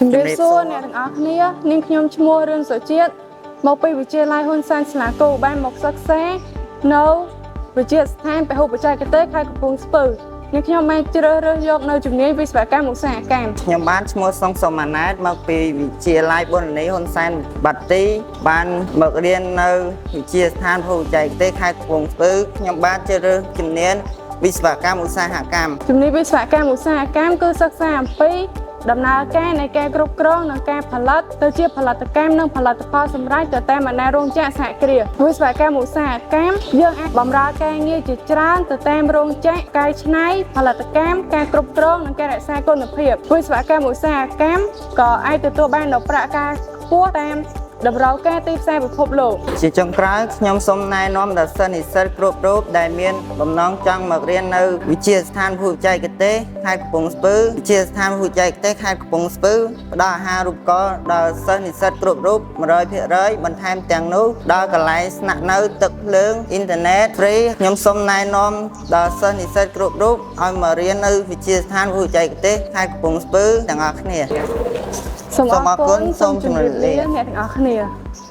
ជំរាបសួរអ្នកទាំងអស់គ្នានាងខ្ញុំឈ្មោះរឿនសុជាតិមកពីវិទ្យាល័យហ៊ុនសែនស្លាគូបានមកសិក្សានៅវិទ្យាស្ថានពហុបច្ចេកទេសខេត្តកំពង់ស្ពឺនាងខ្ញុំបានជ្រើសរើសយកនៅជំនាញវិស្វកម្មឧស្សាហកម្ម។ ខ្ញុំបានឈ្មោះសុងសុម៉ាណែតមកពីវិទ្យាល័យបុណ្យនីហ៊ុនសែនបាទីបានមករៀននៅវិទ្យាស្ថានពហុបច្ចេកទេសខេត្តកំពង់ស្ពឺខ្ញុំបានជ្រើសរើសជំនាញវិស្វកម្មឧស្សាហកម្ម។ ជំនាញវិស្វកម្មឧស្សាហកម្មគឺសិក្សាអំពីដំណើរការនៃការគ្រប់គ្រងនិងការផលិតទៅជាផលិតកម្មនិងផលិតផលសម្រេចទៅតាមបណ្ដារោងចក្រសហគ្រាសវិស្វកម្មឧស្សាហកម្មយើងអាចបម្រើការងារជាច្រើនទៅតាមរោងចក្រកែច្នៃផលិតកម្មការគ្រប់គ្រងនិងការរក្សាគុណភាពវិស្វកម្មឧស្សាហកម្មក៏អាចទទួលបាននូវប្រាក់ការខ្ពស់តាមតម្រូវការទីផ្សារពិភពលោក។ ជាចុងក្រោយខ្ញុំសូមណែនាំដល់សិស្សនិស្សិតគ្រប់រូបដែលមានបំណងចង់មករៀននៅវិទ្យាស្ថានពហុបច្ចេកទេសខេត្តកំពង់ស្ពឺវិទ្យាស្ថានពហុបច្ចេកទេសខេត្តកំពង់ស្ពឺផ្ដល់អាហារូបករណ៍ដល់សិស្សនិស្សិតគ្រប់រូប100%បន្ថែមទាំងនោះដល់កន្លែងស្នាក់នៅទឹកភ្លើងអ៊ីនធឺណិត free ខ្ញុំសូមណែនាំដល់សិស្សនិស្សិតគ្រប់រូបឲ្យមករៀននៅវិទ្យាស្ថានពហុបច្ចេកទេសខេត្តកំពង់ស្ពឺទាំងអស់គ្នា។ សូម សូម អរគុណ អរគុណ សូមជម្រាបលា សូមជម្រាបលា អ្នកទាំងអស់គ្នា។